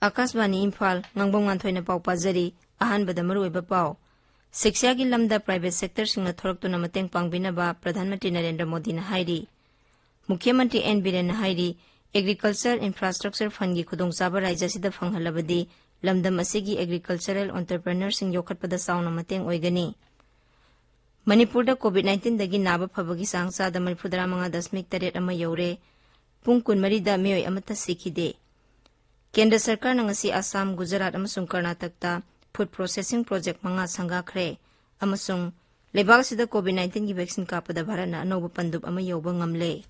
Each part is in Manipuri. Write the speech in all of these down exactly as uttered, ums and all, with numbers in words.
ꯑꯥꯀꯥꯁꯕꯥꯅꯤ ꯏꯝꯐꯥꯜ, ꯉꯥꯡꯕꯝ ꯉꯥꯟꯊꯣꯏꯅ ꯄꯥꯎ ꯄꯥꯖꯔꯤ꯫ ꯑꯍꯥꯟꯕꯗ ꯃꯔꯨꯑꯣꯏꯕ ꯄꯥꯎ꯫ ꯁꯤꯛꯁꯥꯒꯤ ꯂꯝꯗ private sectorꯁꯤꯡꯅ ꯊꯣꯔꯛꯇꯨꯅ ꯃꯇꯦꯡ ꯄꯥꯡꯕꯤꯅꯕ ꯄ꯭ꯔꯙꯥꯟ ꯃꯟꯇ꯭ꯔꯤ ꯅꯔꯦꯟꯗ꯭ꯔ ꯃꯣꯗꯤꯅ ꯍꯥꯏꯔꯤ꯫ ꯃꯨꯈ꯭ꯌ ꯃꯟꯇ꯭ꯔꯤ ꯑꯦꯟ ꯕꯤꯔꯦꯟꯅ ꯍꯥꯏꯔꯤ, Agriculture Infrastructure Fundꯒꯤ ꯈꯨꯗꯣꯡꯆꯥꯕ ꯔꯥꯖ꯭ꯌ ꯑꯁꯤꯗ ꯐꯪꯍꯜꯂꯕꯗꯤ ꯂꯝꯗꯝ ꯑꯁꯤꯒꯤ agricultural entrepreneurꯁꯤꯡ ꯌꯣꯛꯈꯠꯄꯗ ꯆꯥꯎꯅ ꯃꯇꯦꯡ ꯑꯣꯏꯒꯅꯤ꯫ ꯃꯅꯤꯄꯨꯔꯗ COVID nineteenꯗꯒꯤ ꯅꯥꯕ ꯐꯕꯒꯤ ꯆꯥꯡ ꯆꯥꯗ ꯃꯔꯤꯐꯨꯇꯔꯥ ꯃꯉꯥ ꯗꯁꯃꯤꯛ ꯇꯔꯦꯠ ꯑꯃ ꯌꯧꯔꯦ꯫ ꯄꯨꯡ ꯀꯨꯟꯃꯔꯤꯗ ꯃꯤꯑꯣꯏ ꯑꯃꯠꯇ ꯁꯤꯈꯤꯗꯦ꯫ ꯀꯦꯟꯗ꯭ꯔ ꯁꯔꯀꯥꯔꯅ ꯉꯁꯤ ꯑꯁꯥꯝ, ꯒꯨꯖꯔꯥꯠ ꯑꯃꯁꯨꯡ ꯀꯔꯅꯥꯇꯛꯇ food processing project ꯃꯉꯥ ꯁꯪꯒꯥꯈ꯭ꯔꯦ ꯑꯃꯁꯨꯡ ꯂꯩꯕꯥꯛ ꯑꯁꯤꯗ COVID nineteenꯒꯤ vaccine ꯀꯥꯞꯄꯗ ꯚꯥꯔꯠꯅ ꯑꯅꯧꯕ ꯄꯟꯗꯨꯞ ꯑꯃ ꯌꯧꯕ ꯉꯝꯂꯦ꯫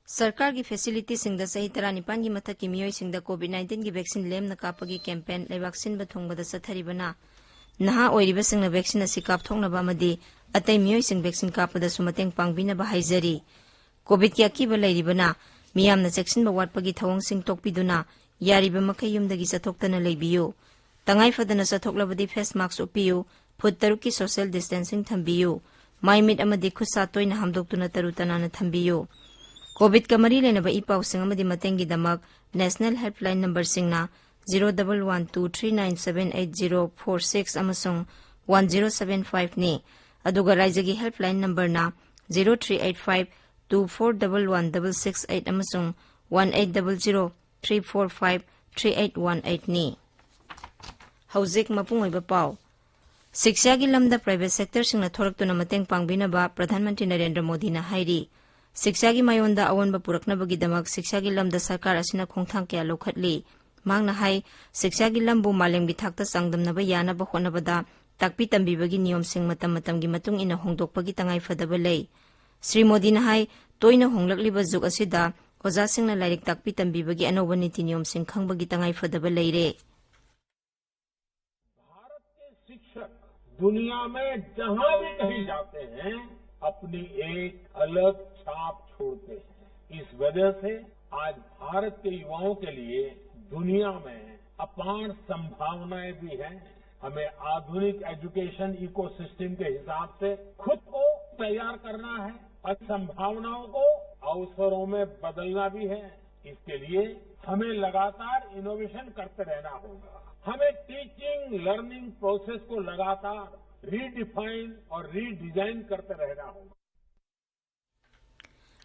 ꯁꯔꯀꯥꯔꯒꯤ facilityꯁꯤꯡꯗ ꯆꯍꯤ ꯇꯔꯥꯅꯤꯄꯥꯟꯒꯤ ꯃꯊꯛꯀꯤ ꯃꯤꯑꯣꯏꯁꯤꯡꯗ COVID nineteenꯒꯤ vaccine ꯂꯦꯝꯅ ꯀꯥꯞꯄꯒꯤ campaign ꯂꯩꯕꯥꯛ ꯁꯤꯟꯕ ꯊꯨꯡꯕꯗ ꯆꯠꯊꯔꯤꯕꯅ ꯅꯍꯥ ꯑꯣꯏꯔꯤꯕꯁꯤꯡꯅ vaccine ꯑꯁꯤ ꯀꯥꯞꯊꯣꯛꯅꯕ ꯑꯃꯗꯤ ꯑꯇꯩ ꯃꯤꯑꯣꯏꯁꯤꯡ vaccine ꯀꯥꯞꯄꯗꯁꯨ ꯃꯇꯦꯡ ꯄꯥꯡꯕꯤꯅꯕ ꯍꯥꯏꯖꯔꯤ꯫ COVIDꯀꯤ ꯑꯀꯤꯕ ꯂꯩꯔꯤꯕꯅ ꯃꯤꯌꯥꯝꯅ ꯆꯦꯛꯁꯤꯟꯕ ꯋꯥꯠꯄꯒꯤ ꯊꯧꯑꯣꯡꯁꯤꯡ ꯇꯣꯛꯄꯤꯗꯨꯅ ꯌꯥꯔꯤꯕ ꯃꯈꯩ ꯌꯨꯝꯗꯒꯤ ꯆꯠꯊꯣꯛꯇꯅ ꯂꯩꯕꯤꯌꯨ꯫ ꯇꯉꯥꯏ ꯐꯗꯅ ꯆꯠꯊꯣꯛꯂꯕꯗꯤ face mask ꯎꯞꯄꯤꯌꯨ, ꯐꯨꯠ ꯇꯔꯨꯛꯀꯤ social distancing ꯊꯝꯕꯤꯌꯨ, ꯃꯥꯏ ꯃꯤꯠ ꯑꯃꯗꯤ ꯈꯨꯠ ꯁꯥ ꯇꯣꯏꯅ ꯍꯥꯝꯗꯣꯛꯇꯨꯅ ꯇꯔꯨ ꯇꯅꯥꯟꯅ ꯊꯝꯕꯤꯌꯨ꯫ COVIDꯀ ꯃꯔꯤ ꯂꯩꯅꯕ ꯏ ꯄꯥꯎꯁꯤꯡ ꯑꯃꯗꯤ ꯃꯇꯦꯡꯒꯤꯗꯃꯛ national helpline numberꯁꯤꯡꯅ zero double one two three nine seven eight zero four six ꯑꯃꯁꯨꯡ one zero seven fiveꯅꯤ꯫ ꯑꯗꯨꯒ ꯔꯥꯏꯖ꯭ꯌꯒꯤ helpline numberꯅ zero three eight five two four double one double six eight ꯑꯃꯁꯨꯡ one eight double zero three four five three eight one eightꯅꯤ꯫ ꯍꯧꯖꯤꯛ ꯃꯄꯨꯡ ꯑꯣꯏꯕ ꯄꯥꯎ꯫ ꯁꯤꯛꯁꯥꯒꯤ ꯂꯝꯗ private sectorꯁꯤꯡꯅ ꯊꯣꯔꯛꯇꯨꯅ ꯃꯇꯦꯡ ꯄꯥꯡꯕꯤꯅꯕ ꯄ꯭ꯔꯙꯥꯟ ꯃꯟꯇ꯭ꯔꯤ ꯅꯔꯦꯟꯗ꯭ꯔ ꯃꯣꯗꯤꯅ ꯍꯥꯏꯔꯤ꯫ ꯁꯤꯛꯁꯥꯒꯤ ꯃꯥꯌꯣꯟꯗ ꯑꯑꯣꯟꯕ ꯄꯨꯔꯛꯅꯕꯒꯤꯗꯃꯛ ꯁꯤꯛꯁꯥꯒꯤ ꯂꯝꯗ ꯁꯔꯀꯥꯔ ꯑꯁꯤꯅ ꯈꯣꯡꯊꯥꯡ ꯀꯌꯥ ꯂꯧꯈꯠꯂꯤ꯫ ꯃꯍꯥꯛꯅ ꯍꯥꯏ, ꯁꯤꯛꯁꯥꯒꯤ ꯂꯝꯕꯨ ꯃꯥꯂꯦꯝꯒꯤ ꯊꯥꯛꯇ ꯆꯥꯡꯗꯝꯅꯕ ꯌꯥꯅꯕ ꯍꯣꯠꯅꯕꯗ ꯇꯥꯛꯄꯤ ꯇꯝꯕꯤꯕꯒꯤ ꯅꯤꯌꯣꯝꯁꯤꯡ ꯃꯇꯝ ꯃꯇꯝꯒꯤ ꯃꯇꯨꯡ ꯏꯟꯅ ꯍꯣꯡꯗꯣꯛꯄꯒꯤ ꯇꯉꯥꯏ ꯐꯗꯕ ꯂꯩ꯫ ꯁ꯭ꯔꯤ ꯃꯣꯗꯤꯅ ꯍꯥꯏ, ꯇꯣꯏꯅ ꯍꯣꯡꯂꯛꯂꯤꯕ ꯖꯨꯒ ꯑꯁꯤꯗ ꯑꯣꯖꯥꯁꯤꯡꯅ ꯂꯥꯏꯔꯤꯛ ꯇꯥꯛꯄꯤ ꯇꯝꯕꯤꯕꯒꯤ ꯑꯅꯧꯕ ꯅꯤꯇꯤ ꯅꯤꯌꯣꯝꯁꯤꯡ ꯈꯪꯕꯒꯤ ꯇꯉꯥꯏ ꯐꯗꯕ ꯂꯩꯔꯦ꯫ भारत के शिक्षक दुनिया में जहां भी कहीं जाते हैं, अपनी एक अलग छाप छोड़ते हैं। इस वजह से आज भारत के युवाओं के लिए दुनिया में अपार संभावनाएं भी हैं। हमें आधुनिक एजुकेशन इकोसिस्टम के हिसाब से खुद को तैयार करना है और संभावनाओं को अवसरों में बदलना भी है। इसके लिए हमें लगातार इनोवेशन करते रहना होगा। हमें टीचिंग लर्निंग प्रोसेस को लगातार रीडिफाइन और रीडिजाइन करते रहना होगा।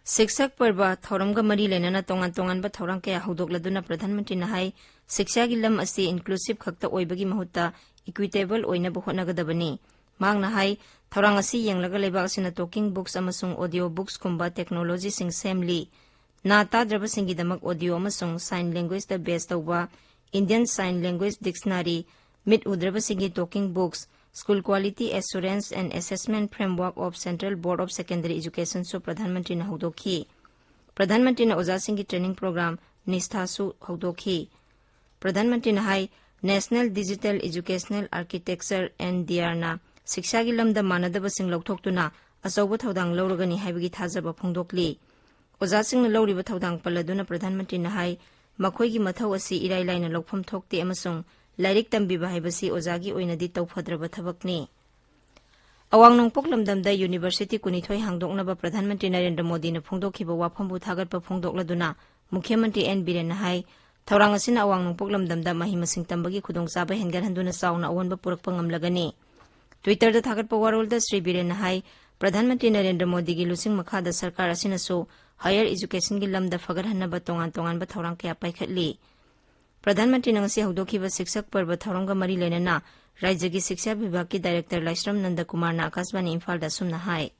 ꯁꯤꯛꯁꯛ ꯄꯔꯕ ꯊꯧꯔꯝꯒ ꯃꯔꯤ ꯂꯩꯅꯅ ꯇꯣꯉꯥꯟ ꯇꯣꯉꯥꯟꯕ ꯊꯧꯔꯥꯡ ꯀꯌꯥ ꯍꯧꯗꯣꯛꯂꯗꯨꯅ ꯄ꯭ꯔꯙꯥꯟ ꯃꯟꯇ꯭ꯔꯤꯅ ꯍꯥꯏ, ꯁꯤꯛꯁꯥꯒꯤ ꯂꯝ ꯑꯁꯤ ꯏꯟꯀ꯭ꯂꯨꯁꯤꯚ ꯈꯛꯇ ꯑꯣꯏꯕꯒꯤ ꯃꯍꯨꯠꯇ ꯏꯀ꯭ꯋꯤꯇꯦꯕꯜ ꯑꯣꯏꯅꯕ ꯍꯣꯠꯅꯒꯗꯕꯅꯤ꯫ ꯃꯍꯥꯛꯅ ꯍꯥꯏ, ꯊꯧꯔꯥꯡ ꯑꯁꯤ ꯌꯦꯡꯂꯒ ꯂꯩꯕꯥꯛ ꯑꯁꯤꯅ ꯇꯣꯀꯤꯡ ꯕꯨꯛꯁ ꯑꯃꯁꯨꯡ ꯑꯣꯗꯤꯑꯣ ꯕꯨꯛꯁꯀꯨꯝꯕ ꯇꯦꯛꯅꯣꯂꯣꯖꯤꯁꯤꯡ ꯁꯦꯝꯂꯤ꯫ ꯅꯥ ꯇꯥꯗ꯭ꯔꯕꯁꯤꯡꯒꯤꯗꯃꯛ ꯑꯣꯗꯤꯑꯣ ꯑꯃꯁꯨꯡ ꯁꯥꯏꯟ ꯂꯦꯡꯒ꯭ꯋꯦꯖꯇ ꯕꯦꯖ ꯇꯧꯕ Indian Sign Language Dictionary, ꯃꯤꯠ ꯎꯗ꯭ꯔꯕꯁꯤꯡꯒꯤ talking books, School Quality Assurance and Assessment Framework of Central Board of Secondary Educationꯁꯨ ꯄ꯭ꯔꯙꯥꯟ ꯃꯟꯇ꯭ꯔꯤꯅ ꯍꯧꯗꯣꯛꯈꯤ꯫ ꯄ꯭ꯔꯙꯥꯟ ꯃꯟꯇ꯭ꯔꯤꯅ ꯑꯣꯖꯥꯁꯤꯡꯒꯤ ꯇ꯭ꯔꯦꯅꯤꯡ ꯄ꯭ꯔꯣꯒ꯭ꯔꯥꯝ ꯅꯤꯁꯊꯥꯁꯨ ꯍꯧꯗꯣꯛꯈꯤ꯫ ꯄ꯭ꯔꯙꯥꯟ ꯃꯟꯇ꯭ꯔꯤꯅ ꯍꯥꯏ, National Digital Educational Architecture, NDRꯅ ꯁꯤꯛꯁꯥꯒꯤ ꯂꯝꯗ ꯃꯥꯟꯅꯗꯕꯁꯤꯡ ꯂꯧꯊꯣꯛꯇꯨꯅ ꯑꯆꯧꯕ ꯊꯧꯗꯥꯡ ꯂꯧꯔꯒꯅꯤ ꯍꯥꯏꯕꯒꯤ ꯊꯥꯖꯕ ꯐꯣꯡꯗꯣꯛꯂꯤ꯫ ꯑꯣꯖꯥꯁꯤꯡꯅ ꯂꯧꯔꯤꯕ ꯊꯧꯗꯥꯡ ꯄꯜꯂꯗꯨꯅ ꯄ꯭ꯔꯙꯥꯟ ꯃꯟꯇ꯭ꯔꯤꯅ ꯍꯥꯏ, ꯃꯈꯣꯏꯒꯤ ꯃꯊꯧ ꯑꯁꯤ ꯏꯔꯥꯏ ꯂꯥꯏꯅ ꯂꯧꯐꯝ ꯊꯣꯛꯇꯦ ꯑꯃꯁꯨꯡ ꯂꯥꯏꯔꯤꯛ ꯇꯝꯕꯤꯕ ꯍꯥꯏꯕꯁꯤ ꯑꯣꯖꯥꯒꯤ ꯑꯣꯏꯅꯗꯤ ꯇꯧꯐꯗ꯭ꯔꯕ ꯊꯕꯛꯅꯤ꯫ ꯑꯋꯥꯡ ꯅꯣꯡꯄꯣꯛ ꯂꯝꯗꯝꯗ ꯌꯨꯅꯤꯚꯔꯁꯤꯇꯤ ꯀꯨꯟꯅꯤꯊꯣꯏ ꯍꯥꯡꯗꯣꯛꯅꯕ ꯄ꯭ꯔꯙꯥꯟ ꯃꯟꯇ꯭ꯔꯤ ꯅꯔꯦꯟꯗ꯭ꯔ ꯃꯣꯗꯤꯅ ꯐꯣꯡꯗꯣꯛꯈꯤꯕ ꯋꯥꯐꯝꯕꯨ ꯊꯥꯒꯠꯄ ꯐꯣꯡꯗꯣꯛꯂꯗꯨꯅ ꯃꯨꯈ꯭ꯌ ꯃꯟꯇ꯭ꯔꯤ ꯑꯦꯟ ꯕꯤꯔꯦꯟꯅ ꯍꯥꯏ, ꯊꯧꯔꯥꯡ ꯑꯁꯤꯅ ꯑꯋꯥꯡ ꯅꯣꯡꯄꯣꯛ ꯂꯝꯗꯝꯗ ꯃꯍꯩ ꯃꯁꯤꯡ ꯇꯝꯕꯒꯤ ꯈꯨꯗꯣꯡꯆꯥꯕ ꯍꯦꯟꯒꯠꯍꯟꯗꯨꯅ ꯆꯥꯎꯅ ꯑꯑꯣꯟꯕ ꯄꯨꯔꯛꯄ ꯉꯝꯂꯒꯅꯤ꯫ ꯇ꯭ꯋꯤꯇꯔꯗ ꯊꯥꯒꯠꯄ ꯋꯥꯔꯣꯜꯗ ꯁ꯭ꯔꯤ ꯕꯤꯔꯦꯟꯅ ꯍꯥꯏ, ꯄ꯭ꯔꯙꯥꯟ ꯃꯟꯇ꯭ꯔꯤ ꯅꯔꯦꯟꯗ꯭ꯔ ꯃꯣꯗꯤꯒꯤ ꯂꯨꯆꯤꯡ ꯃꯈꯥꯗ ꯁꯔꯀꯥꯔ ꯑꯁꯤꯅꯁꯨ ꯍꯥꯌꯔ ꯏꯖꯨꯀꯦꯁꯟꯒꯤ ꯂꯝꯗ ꯐꯒꯠꯍꯟꯅꯕ ꯇꯣꯉꯥꯟ ꯇꯣꯉꯥꯟꯕ ꯊꯧꯔꯥꯡ ꯀꯌꯥ ꯄꯥꯏꯈꯠꯂꯤ꯫ ꯄ꯭ꯔꯙꯥꯟ ꯃꯟꯇ꯭ꯔꯤꯅ ꯉꯁꯤ ꯍꯧꯗꯣꯛꯈꯤꯕ ꯁꯤꯛꯁꯛ ꯄꯔꯕ ꯊꯧꯔꯝꯒ ꯃꯔꯤ ꯂꯩꯅꯅ ꯔꯥꯖ꯭ꯌꯒꯤ ꯁꯤꯛꯁꯥ ꯕꯤꯚꯥꯒꯀꯤ ꯗꯥꯏꯔꯦꯛꯇꯔ ꯂꯥꯏꯁ꯭ꯔꯝ ꯅꯟꯗ ꯀꯨꯃꯥꯔꯅ ꯑꯀꯥꯁꯕꯥꯅꯤ ꯏꯝꯐꯥꯜꯗ ꯑꯁꯨꯝꯅ ꯍꯥꯏ꯫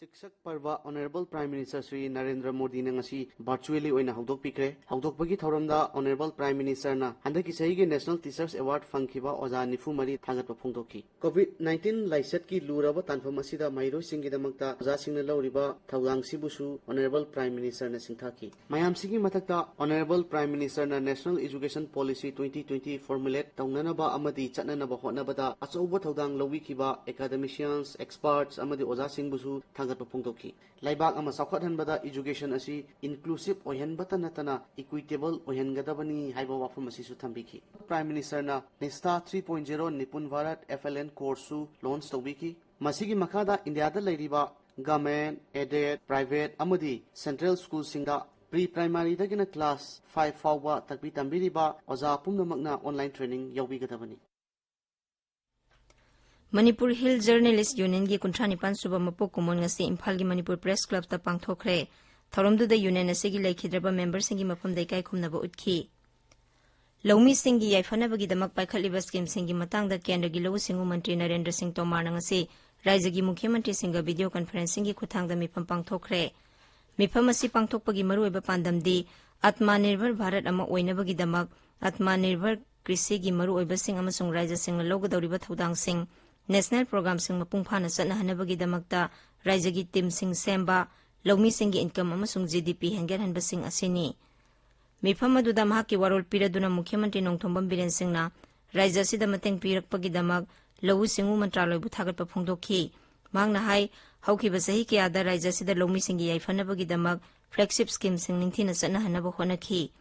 ꯁꯤꯛꯁꯛ ꯄꯔꯕ honourable prime minister Shri Narendra ꯃꯣꯗꯤꯅ ꯉꯁꯤ ꯚꯔꯆꯨꯑꯦꯂꯤ ꯑꯣꯏꯅ ꯍꯧꯗꯣꯛꯄꯤꯈ꯭ꯔꯦ꯫ ꯍꯧꯗꯣꯛꯄꯒꯤ ꯊꯧꯔꯝꯗ ꯑꯣꯅꯔꯦꯕꯜ ꯄ꯭ꯔꯥꯏꯝ ꯃꯤꯅꯤꯁꯇꯔꯅ ꯍꯟꯗꯛꯀꯤ ꯆꯍꯤꯒꯤ ꯅꯦꯁꯅꯦꯜ ꯇꯤꯆꯔꯁ ꯑꯦꯋꯥꯔꯗ ꯐꯪꯈꯤꯕ ꯑꯣꯖꯥ ꯅꯤꯐꯨ ꯃꯔꯤ ꯊꯥꯒꯠꯄ ꯐꯣꯡꯗꯣꯛꯈꯤ꯫ ꯀꯣꯚꯤꯗ ꯅꯥꯏꯟꯇꯤꯟ ꯂꯥꯏꯆꯠꯀꯤ ꯂꯨꯔꯕ ꯇꯥꯟꯐꯝ ꯑꯁꯤꯗ ꯃꯍꯩꯔꯣꯏꯁꯤꯡꯒꯤꯗꯃꯛꯇ ꯑꯣꯖꯥꯁꯤꯡꯅ ꯂꯧꯔꯤꯕ ꯊꯧꯗꯥꯡꯁꯤꯕꯨꯁꯨ ꯑꯣꯅꯔꯦꯕꯜ ꯄ꯭ꯔꯥꯏꯝ ꯃꯤꯅꯤꯁꯇꯔꯅ ꯁꯤꯡꯊꯥꯈꯤ꯫ ꯃꯌꯥꯝꯁꯤꯒꯤ ꯃꯊꯛꯇ ꯑꯣꯅꯔꯦꯕꯜ ꯄ꯭ꯔꯥꯏꯝ ꯃꯤꯅꯤꯁꯇꯔꯅ national education policy twenty twenty formulate ꯇꯧꯅꯅꯕ ꯑꯃꯗꯤ ꯆꯠꯅꯅꯕ ꯍꯣꯠꯅꯕꯗ ꯑꯆꯧꯕ ꯊꯧꯗꯥꯡ ꯂꯧꯕꯤꯈꯤꯕ ꯑꯦꯀꯥꯗꯦꯃꯤꯁꯤꯌꯟꯁ, ꯑꯦꯛꯁꯄꯔꯠꯁ ꯑꯃꯗꯤ ꯑꯣꯖꯥꯁꯤꯡꯕꯨꯁꯨ ꯊꯥꯒꯠ ꯐꯣꯡꯗꯣꯛꯈꯤ꯫ ꯂꯩꯕꯥꯛ ꯑꯃ ꯆꯥꯎꯈꯠꯍꯟꯕꯗ education ꯑꯁꯤ inclusive ꯑꯣꯏꯍꯟꯕꯇ ꯅꯠꯇꯅ equitable ꯑꯣꯏꯍꯟꯒꯗꯕꯅꯤ ꯍꯥꯏꯕ ꯋꯥꯐꯝ ꯑꯁꯤꯁꯨ ꯊꯝꯕꯤꯈꯤ꯫ Prime Ministerꯅ NISTA three point zero Nipun Bharat FLN courseꯁꯨ launch ꯇꯧꯕꯤꯈꯤ꯫ ꯃꯁꯤꯒꯤ ꯃꯈꯥꯗ ꯏꯟꯗꯤꯌꯥꯗ ꯂꯩꯔꯤꯕ government, aided, private ꯑꯃꯗꯤ central schoolꯁꯤꯡꯗ pre primaryꯗꯒꯤꯅ class five ꯐꯥꯎꯕ ꯇꯥꯛꯄꯤ ꯇꯝꯕꯤꯔꯤꯕ ꯑꯣꯖꯥ ꯄꯨꯝꯅꯃꯛꯅ online training ꯌꯥꯎꯕꯤꯒꯗꯕꯅꯤ꯫ ꯃꯅꯤꯄꯨꯔ ꯍꯤꯜ ꯖꯔꯅꯦꯂꯤꯁ ꯌꯨꯅꯤꯌꯟꯒꯤ ꯀꯨꯟꯊ꯭ꯔꯥ ꯅꯤꯄꯥꯟ ꯁꯨꯕ ꯃꯄꯣꯛ ꯀꯨꯝꯑꯣꯟ ꯉꯁꯤ ꯏꯝꯐꯥꯜꯒꯤ ꯃꯅꯤꯄꯨꯔ ꯄ꯭ꯔꯦꯁ ꯀ꯭ꯂꯕꯇ ꯄꯥꯡꯊꯣꯛꯈ꯭ꯔꯦ꯫ ꯊꯧꯔꯝꯗꯨꯗ ꯌꯨꯅꯤꯌꯟ ꯑꯁꯤꯒꯤ ꯂꯩꯈꯤꯗ꯭ꯔꯕ ꯃꯦꯝꯕꯔꯁꯤꯡꯒꯤ ꯃꯐꯝꯗ ꯏꯀꯥꯏ ꯈꯨꯝꯅꯕ ꯎꯠꯈꯤ꯫ ꯂꯧꯃꯤꯁꯤꯡꯒꯤ ꯌꯥꯏꯐꯅꯕꯒꯤꯗꯃꯛ ꯄꯥꯏꯈꯠꯂꯤꯕ ꯁ꯭ꯀꯤꯝꯁꯤꯡꯒꯤ ꯃꯇꯥꯡꯗ ꯀꯦꯟꯗ꯭ꯔꯒꯤ ꯂꯧꯎ ꯁꯤꯡꯎ ꯃꯟꯇ꯭ꯔꯤ ꯅꯔꯦꯟꯗ꯭ꯔ ꯁꯤꯡ ꯇꯣꯃꯥꯔꯅ ꯉꯁꯤ ꯔꯥꯏꯖ꯭ꯌꯒꯤ ꯃꯨꯈ꯭ꯌ ꯃꯟꯇ꯭ꯔꯤꯁꯤꯡꯒ ꯚꯤꯗꯤꯑꯣ ꯀꯟꯐꯔꯦꯟꯁꯤꯡꯒꯤ ꯈꯨꯠꯊꯥꯡꯗ ꯃꯤꯐꯝ ꯄꯥꯡꯊꯣꯛꯈ꯭ꯔꯦ꯫ ꯃꯤꯐꯝ ꯑꯁꯤ ꯄꯥꯡꯊꯣꯛꯄꯒꯤ ꯃꯔꯨꯑꯣꯏꯕ ꯄꯥꯟꯗꯝꯗꯤ ꯑꯠꯃꯥ ꯅꯤꯔꯚꯔ ꯚꯥꯔꯠ ꯑꯃ ꯑꯣꯏꯅꯕꯒꯤꯗꯃꯛ ꯑꯠꯃꯥ ꯅꯤꯔꯚꯔ ꯀ꯭ꯔꯤꯁꯤꯒꯤ ꯃꯔꯨꯑꯣꯏꯕꯁꯤꯡ ꯑꯃꯁꯨꯡ ꯔꯥꯏꯖ꯭ꯌꯁꯤꯡꯅ ꯂꯧꯒꯗꯧꯔꯤꯕ ꯊꯧꯗꯥꯡꯁꯤꯡ, ꯅꯦꯁꯅꯦꯜ ꯄ꯭ꯔꯣꯒ꯭ꯔꯥꯝꯁꯤꯡ ꯃꯄꯨꯡ ꯐꯥꯅ ꯆꯠꯅꯍꯟꯅꯕꯒꯤꯗꯃꯛꯇ ꯔꯥꯏꯖ꯭ꯌꯒꯤ ꯇꯤꯝꯁꯤꯡ ꯁꯦꯝꯕ, ꯂꯧꯃꯤꯁꯤꯡꯒꯤ ꯏꯟꯀꯝ ꯑꯃꯁꯨꯡ ꯖꯤꯗꯤꯄꯤ ꯍꯦꯟꯒꯠꯍꯟꯕꯁꯤꯡ ꯑꯁꯤꯅꯤ꯫ ꯃꯤꯐꯝ ꯑꯗꯨꯗ ꯃꯍꯥꯛꯀꯤ ꯋꯥꯔꯣꯜ ꯄꯤꯔꯗꯨꯅ ꯃꯨꯈ꯭ꯌ ꯃꯟꯇ꯭ꯔꯤ ꯅꯣꯡꯊꯣꯝꯕꯝ ꯕꯤꯔꯦꯟ ꯁꯤꯡꯅ ꯔꯥꯏꯖ꯭ꯌ ꯑꯁꯤꯗ ꯃꯇꯦꯡ ꯄꯤꯔꯛꯄꯒꯤꯗꯃꯛ ꯂꯧꯎ ꯁꯤꯡꯎ ꯃꯟꯇ꯭ꯔꯥꯂꯣꯏꯕꯨ ꯊꯥꯒꯠꯄ ꯐꯣꯡꯗꯣꯛꯈꯤ꯫ ꯃꯍꯥꯛꯅ ꯍꯥꯏ, ꯍꯧꯈꯤꯕ ꯆꯍꯤ ꯀꯌꯥꯗ ꯔꯥꯏꯖ꯭ꯌ ꯑꯁꯤꯗ ꯂꯧꯃꯤꯁꯤꯡꯒꯤ ꯌꯥꯏꯐꯅꯕꯒꯤꯗꯃꯛ flagship ꯁ꯭ꯀꯤꯝꯁꯤꯡ ꯅꯤꯡꯊꯤꯅ ꯆꯠꯅꯍꯟꯅꯕ ꯍꯣꯠꯅꯈꯤ꯫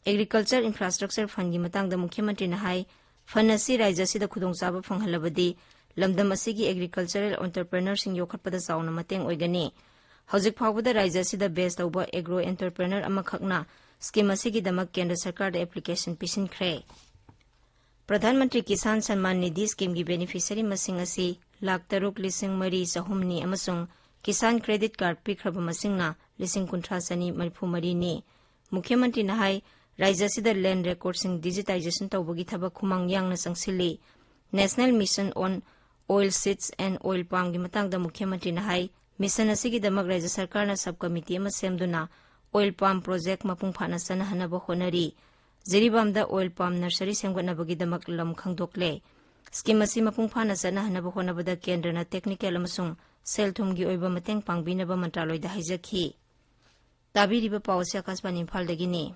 ꯑꯦꯒ꯭ꯔꯤꯀꯜꯆꯔ ꯏꯟꯐ꯭ꯔꯥꯁ꯭ꯇ꯭ꯔꯛꯆꯔ ꯐꯟꯒꯤ ꯃꯇꯥꯡꯗ ꯃꯨꯈ꯭ꯌ ꯃꯟꯇ꯭ꯔꯤꯅ ꯍꯥꯏ, ꯐꯟ ꯑꯁꯤ ꯔꯥꯏꯖ꯭ꯌ ꯑꯁꯤꯗ ꯈꯨꯗꯣꯡꯆꯥꯕ ꯐꯪꯍꯜꯂꯕꯗꯤ ꯂꯝꯗꯝ ꯑꯁꯤꯒꯤ ꯑꯦꯒ꯭ꯔꯤꯀꯜꯆꯔꯦꯜ ꯑꯣꯟꯇꯔꯄ꯭ꯔꯦꯅꯔꯁꯤꯡ ꯌꯣꯛꯈꯠꯄꯗ ꯆꯥꯎꯅ ꯃꯇꯦꯡ ꯑꯣꯏꯒꯅꯤ꯫ ꯍꯧꯖꯤꯛ ꯐꯥꯎꯕꯗ ꯔꯥꯏꯖ꯭ꯌ ꯑꯁꯤꯗ ꯕꯦꯖ ꯇꯧꯕ ꯑꯦꯒ꯭ꯔꯣ ꯑꯦꯟꯇꯔꯄ꯭ꯔꯦꯅꯔ ꯑꯃꯈꯛꯅ ꯁ꯭ꯀꯤꯝ ꯑꯁꯤꯒꯤꯗꯃꯛ ꯀꯦꯟꯗ꯭ꯔ ꯁꯔꯀꯥꯔꯗ ꯑꯦꯄ꯭ꯂꯤꯀꯦꯁꯟ ꯄꯤꯁꯤꯟꯈ꯭ꯔꯦ꯫ ꯄ꯭ꯔꯙꯥꯟ ꯃꯟꯇ꯭ꯔꯤ ꯀꯤꯁꯥꯟ ꯁꯟꯃꯥꯟ ꯅꯤꯙꯤ ꯁ꯭ꯀꯤꯝꯒꯤ ꯕꯦꯅꯤꯐꯤꯁꯔꯤ ꯃꯁꯤꯡ ꯑꯁꯤ ꯂꯥꯈ ꯇꯔꯨꯛ ꯂꯤꯁꯤꯡ ꯃꯔꯤ ꯆꯍꯨꯝꯅꯤ ꯑꯃꯁꯨꯡ ꯀꯤꯁꯥꯟ ꯀ꯭ꯔꯦꯗꯤꯠ ꯀꯥꯔꯗ ꯄꯤꯈ꯭ꯔꯕ ꯃꯁꯤꯡꯅ ꯂꯤꯁꯤꯡ ꯀꯨꯟꯊ꯭ꯔꯥ ꯆꯅꯤ ꯃꯔꯤꯐꯨ ꯃꯔꯤꯅꯤ꯫ ꯃꯨꯈ꯭ꯌ ꯃꯟꯇ꯭ꯔꯤꯅ ꯍꯥꯏ, ꯔꯥꯏꯖ꯭ꯌ ꯑꯁꯤꯗ ꯂꯦꯟꯗ ꯔꯦꯀꯣꯔꯗꯁꯤꯡ ꯗꯤꯖꯤꯇꯥꯏꯖꯦꯁꯟ ꯇꯧꯕꯒꯤ ꯊꯕꯛ ꯈꯨꯃꯥꯡ ꯌꯥꯡꯅ ꯆꯪꯁꯤꯜꯂꯤ꯫ National mission on oilseeds and oil ꯄꯥꯝꯒꯤ ꯃꯇꯥꯡꯗ ꯃꯨꯈ꯭ꯌ ꯃꯟꯇ꯭ꯔꯤꯅ ꯍꯥꯏ, ꯃꯤꯁꯟ ꯑꯁꯤꯒꯤꯗꯃꯛ ꯔꯥꯏꯖ꯭ꯌ ꯁꯔꯀꯥꯔꯅ ꯁꯕ ꯀꯃꯤꯇꯤ ꯑꯃ ꯁꯦꯝꯗꯨꯅ ꯑꯣꯏꯜ ꯄꯥꯝ ꯄ꯭ꯔꯣꯖꯦꯛ ꯃꯄꯨꯡ ꯐꯥꯅ ꯆꯠꯅꯍꯟꯅꯕ ꯍꯣꯠꯅꯔꯤ꯫ ꯖꯤꯔꯤꯕꯥꯝꯗ ꯑꯣꯏꯜ ꯄꯥꯝ ꯅꯔꯁꯔꯤ ꯁꯦꯝꯒꯠꯅꯕꯒꯤꯗꯃꯛ ꯂꯝ ꯈꯪꯗꯣꯛꯂꯦ꯫ ꯁ꯭ꯀꯤꯝ ꯑꯁꯤ ꯃꯄꯨꯡ ꯐꯥꯅ ꯆꯠꯅꯍꯟꯅꯕ ꯍꯣꯠꯅꯕꯗ ꯀꯦꯟꯗ꯭ꯔꯅ ꯇꯦꯛꯅꯤꯀꯦꯜ ꯑꯃꯁꯨꯡ ꯁꯦꯜ ꯊꯨꯝꯒꯤ ꯑꯣꯏꯕ ꯃꯇꯦꯡ ꯄꯥꯡꯕꯤꯅꯕ ꯃꯟꯇ꯭ꯔꯥꯂꯣꯏꯗ ꯍꯥꯏꯖꯈꯤ꯫ ꯇꯥꯕꯤꯔꯤꯕ ꯄꯥꯎ ꯑꯁꯤ ꯑꯀꯥꯁꯕꯥꯅꯤ ꯏꯝꯐꯥꯜꯗꯒꯤꯅꯤ꯫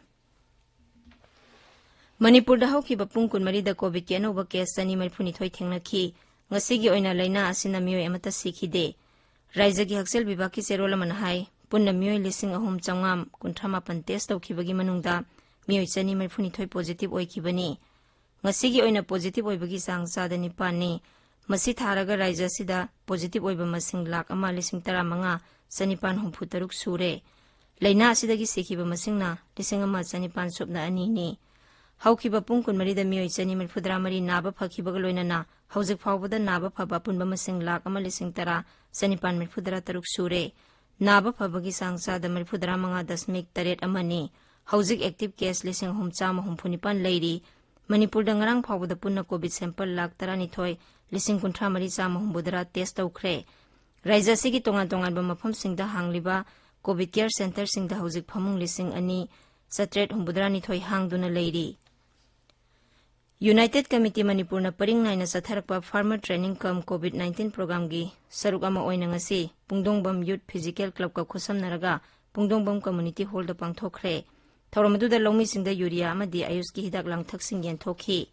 ꯃꯅꯤꯄꯨꯔꯗ ꯍꯧꯈꯤꯕ ꯄꯨꯡ ꯀꯨꯟꯃꯔꯤꯗ ꯀꯣꯚꯤꯗꯀꯤ ꯑꯅꯧꯕ ꯀꯦꯁ ꯆꯅꯤ ꯃꯔꯤꯐꯨꯅꯤꯊꯣꯏ ꯊꯦꯡꯅꯈꯤ꯫ ꯉꯁꯤꯒꯤ ꯑꯣꯏꯅ ꯂꯥꯏꯅꯥ ꯑꯁꯤꯅ ꯃꯤꯑꯣꯏ ꯑꯃꯠꯇ ꯁꯤꯈꯤꯗꯦ꯫ ꯔꯥꯏꯖꯒꯤ ꯍꯛꯁꯦꯜ ꯕꯤꯚꯥꯒꯀꯤ ꯆꯦꯔꯣꯜ ꯑꯃꯅ ꯍꯥꯏ, ꯄꯨꯟꯅ ꯃꯤꯑꯣꯏ ꯂꯤꯁꯤꯡ ꯑꯍꯨꯝ ꯆꯥꯝꯃꯉꯥ ꯀꯨꯟꯊ꯭ꯔꯥ ꯃꯥꯄꯟ ꯇꯦꯁ ꯇꯧꯈꯤꯕꯒꯤ ꯃꯅꯨꯡꯗ ꯃꯤꯑꯣꯏ ꯆꯅꯤ ꯃꯔꯤꯐꯨꯅꯤꯊꯣꯏ ꯄꯣꯖꯤꯇꯤꯚ ꯑꯣꯏꯈꯤꯕꯅꯤ꯫ ꯉꯁꯤꯒꯤ ꯑꯣꯏꯅ ꯄꯣꯖꯤꯇꯤꯚ ꯑꯣꯏꯕꯒꯤ ꯆꯥꯡ ꯆꯥꯗ ꯅꯤꯄꯥꯟꯅꯤ꯫ ꯃꯁꯤ ꯊꯥꯔꯒ ꯔꯥꯏꯖ ꯑꯁꯤꯗ ꯄꯣꯖꯤꯇꯤꯚ ꯑꯣꯏꯕ ꯃꯁꯤꯡ ꯂꯥꯈ ꯑꯃ ꯂꯤꯁꯤꯡ ꯇꯔꯥꯃꯉꯥ ꯆꯅꯤꯄꯥꯟ ꯍꯨꯝꯐꯨ ꯇꯔꯨꯛ ꯁꯨꯔꯦ꯫ ꯂꯥꯏꯅꯥ ꯑꯁꯤꯗꯒꯤ ꯁꯤꯈꯤꯕ ꯃꯁꯤꯡꯅ ꯂꯤꯁꯤꯡ ꯑꯃ ꯆꯅꯤꯄꯥꯟ ꯁꯨꯞꯅ ꯑꯅꯤꯅꯤ꯫ ꯍꯧꯈꯤꯕ ꯄꯨꯡ ꯀꯨꯟꯃꯔꯤꯗ ꯃꯤꯑꯣꯏ ꯆꯅꯤ ꯃꯔꯤꯐꯨꯇꯔꯥ ꯃꯔꯤ ꯅꯥꯕ ꯐꯈꯤꯕꯒ ꯂꯣꯏꯅꯅ ꯍꯧꯖꯤꯛ ꯐꯥꯎꯕꯗ ꯅꯥꯕ ꯐꯕ ꯑꯄꯨꯟꯕ ꯃꯁꯤꯡ ꯂꯥꯈ ꯑꯃ ꯂꯤꯁꯤꯡ ꯇꯔꯥ ꯆꯅꯤꯄꯥꯟ ꯃꯔꯤꯐꯨꯇꯔꯥ ꯇꯔꯨꯛ ꯁꯨꯔꯦ꯫ ꯅꯥꯕ ꯐꯕꯒꯤ ꯆꯥꯡ ꯆꯥꯗ ꯃꯔꯤꯐꯨꯇꯔꯥ ꯃꯉꯥ ꯗꯁꯃꯤꯛ ꯇꯔꯦꯠ ꯑꯃꯅꯤ꯫ ꯍꯧꯖꯤꯛ ꯑꯦꯛꯇꯤꯚ ꯀꯦꯁ ꯂꯤꯁꯤꯡ ꯑꯍꯨꯝ ꯆꯥꯝꯃ ꯍꯨꯝꯐꯨ ꯅꯤꯄꯥꯟ ꯂꯩꯔꯤ꯫ ꯃꯅꯤꯄꯨꯔꯗ ꯉꯔꯥꯡ ꯐꯥꯎꯕꯗ ꯄꯨꯟꯅ ꯀꯣꯚꯤꯗ ꯁꯦꯝꯄꯜ ꯂꯥꯈ ꯇꯔꯥꯅꯤꯊꯣꯏ ꯂꯤꯁꯤꯡ ꯀꯨꯟꯊ꯭ꯔꯥ ꯃꯔꯤ ꯆꯥꯝꯃ ꯍꯨꯝꯐꯨꯇꯔꯥ ꯇꯦꯁ ꯇꯧꯈ꯭ꯔꯦ꯫ ꯔꯥꯏꯖ ꯑꯁꯤꯒꯤ ꯇꯣꯉꯥꯟ ꯇꯣꯉꯥꯟꯕ ꯃꯐꯝꯁꯤꯡꯗ ꯍꯥꯡꯂꯤꯕ ꯀꯣꯚꯤꯗ ꯀꯦꯌꯔ ꯁꯦꯟꯇꯔꯁꯤꯡꯗ ꯍꯧꯖꯤꯛ ꯐꯃꯨꯡ ꯂꯤꯁꯤꯡ ꯑꯅꯤ ꯆꯥꯇ꯭ꯔꯦꯠ ꯍꯨꯝꯐꯨꯇꯔꯥꯅꯤꯊꯣꯏ ꯍꯥꯡꯗꯨꯅ ꯂꯩꯔꯤ꯫ ꯌꯨꯅꯥꯏꯇꯦꯗ ꯀꯃꯤꯇꯤ ꯃꯅꯤꯄꯨꯔꯅ ꯄꯔꯤꯡ ꯅꯥꯏꯅ ꯆꯠꯊꯔꯛꯄ ꯐꯥꯔꯃꯔ ꯇ꯭ꯔꯦꯅꯤꯡ ꯀꯝ ꯀꯣꯚꯤꯗ ꯅꯥꯏꯟꯇꯤꯟ ꯄ꯭ꯔꯣꯒ꯭ꯔꯥꯝꯒꯤ ꯁꯔꯨꯛ ꯑꯃ ꯑꯣꯏꯅ ꯉꯁꯤ ꯄꯨꯡꯗꯣꯡꯕꯝ ꯌꯨꯠ ꯐꯤꯖꯤꯀꯦꯜ ꯀ꯭ꯂꯕꯀ ꯈꯨꯠꯁꯝꯅꯔꯒ ꯄꯨꯡꯗꯣꯡꯕꯝ ꯀꯝꯃꯨꯅꯤꯇꯤ ꯍꯣꯜꯗ ꯄꯥꯡꯊꯣꯛꯈ꯭ꯔꯦ꯫ ꯊꯧꯔꯝ ꯑꯗꯨꯗ ꯂꯧꯃꯤꯁꯤꯡꯗ ꯌꯨꯔꯤꯌꯥ ꯑꯃꯗꯤ ꯑꯌꯨꯁꯀꯤ ꯍꯤꯗꯥꯛ ꯂꯥꯡꯊꯛꯁꯤꯡ ꯌꯦꯟꯊꯣꯛꯈꯤ꯫